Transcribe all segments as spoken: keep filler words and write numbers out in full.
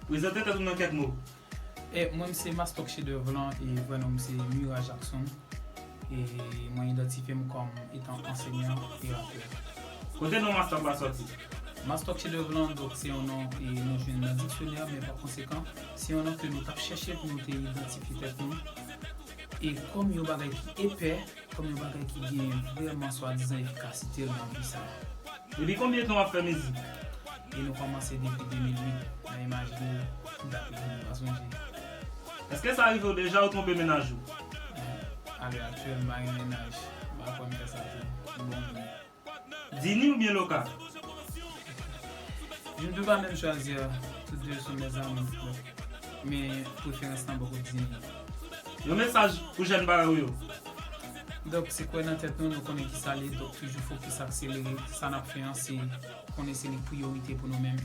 Prezante tèt ou nan kèk mo. E mwen, m se Mastock Chedèv lan, e vrè non m se Mira Jackson. E mwen idantifye m kòm etan ansenyan e rapè. Kote non Mastock la sòti? Mastock Chedèv lan, donk, se yon non, e nou jwenn nan diksyonè, men pa konsekan, se yon non ke nou t ap chèche pou nou te idantifye tèt nou. E kòm yon bagay ki epè, kòm yon bagay ki gen vrèman swadizan efikasite l nan vi sa a. Depi konbyen tan w ap fè mizik? E nou kòmanse depi de mil uit, nan imajine dat ou pa sonje. Èske sa rive w deja ou twonpe mennaj ou? Alè aktyèl, m pa gen mennaj. M pa kwè m fè sa tou. Bon, Dini oubyen Loka? Je ne peux pas même choisir, tous deux sont mes amours. Men preferans lan bò kot Dini. Yon mesaj pou jèn parèy ou yo. Donk, se kwè nan tèt nou, nou konnen ki sa l ye, donk toujou fokis akselere. Sa n ap fè an, se konnen se li k priyorite pou nou menm.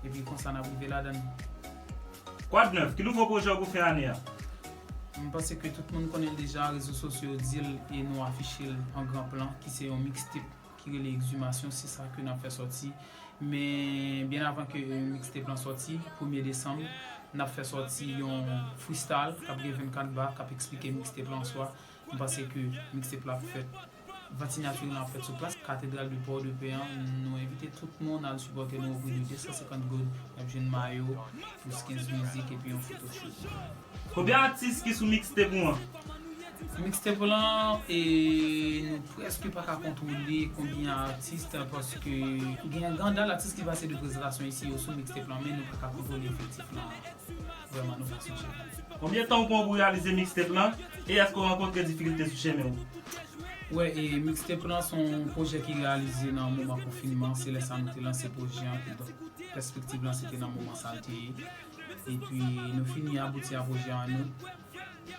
Epi konsa n ap rive ladan l. Kwadnèf, ki nouvo pwojè w pou fen ane a? M panse ke tout moun konnen l deja, rezo sosyo yo di l e nou afiche l an gran plan, ki se yon mixtape ki rele Exhumation, se sa ke n ap fè sòti. Men byen avan ke mixtape lan sòti, premye desanm, n ap fè sòti yon freestyle k ap gen vennkat ba, k ap eksplike mixtape lan an swa. M panse ke mixtape la ap fèt, vant sinyati lan ap fèt sou plas, Katedral de Pòdepè an. Nou envite tout moun al sipòte nou o pri de de san senkant goud. Y ap jwenn mayo plis kenz mizik epi yon photo shoot. Konbyen atis ki sou mixtape ou an? Mixtape lan, e nou prèske pa ka kontwole konbyen atis, paske gen grandan atis ki pase de prezantasyon isi yo sou mixtape lan, men nou pa ka kontwole efektif lan. Vrèman, nou pa sonje. Konbyen tan w pran pou reyalize mixtape lan? E èske w rankontre difikilte sou chemen w? Wè, e mixtape lan se yon pwojè ki reyalize nan moman konfinman. Se lè sa nou te lanse pwojè an. Donk, pèspektiv lan se te nan moman sa l te ye. Epi, nou fini abouti a pwojè an an out.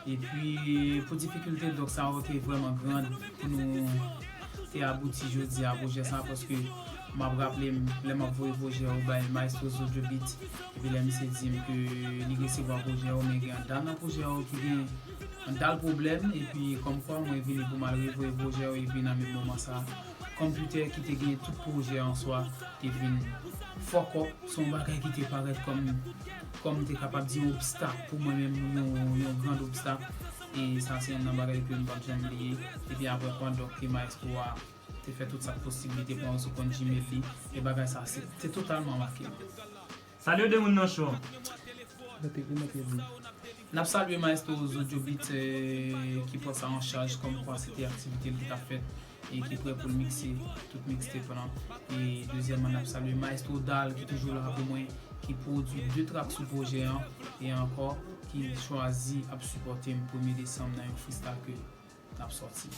Epi, pou difikilte, donk, sa yo te vrèman gran pou nou te abouti jodi a pwojè sa, paske m ap raple m, lè m ap voye pwojè yo bay Maestro Zodjo Beat, epi lè misye di m ke li resevwa pwojè yo, men gen anndan nan pwojè yo ki gen anndan pwoblèm, epi kòmkwa mwen vini pou m al revoye pwojè yo, epi nan menm moman sa, konpitè ki te gen tout pwojè an swa te vin fuck up, se yon bagay ki te parèt kòm, kòm m te kapab di yon obstak pou mwen menm, yon, yon gran obstak. E sa se youn nan bagay ke m p ap janm bliye. Epi apre kwa, donk, ke maestro a te fè tout sa k posib, li te pran yo sou kont Gmail li. E bagay sa, se, te totalman make m. Salye de moun nan cho an. Mete, mete di. N ap salye Maestro Zodjo Beat, eh, ki pran sa an chaj, kòmkwa se te aktivite l ki t ap fèt e ki prè pou l mikse tout mixtape lan. E dezyèmman, n ap salye Maestro Dal ki toujou la pou mwen, ki pwodui de trak sou pwojè an, e ankò ki chwazi ap sipòte m premye desanm nan yon freestyle ke n ap sòti.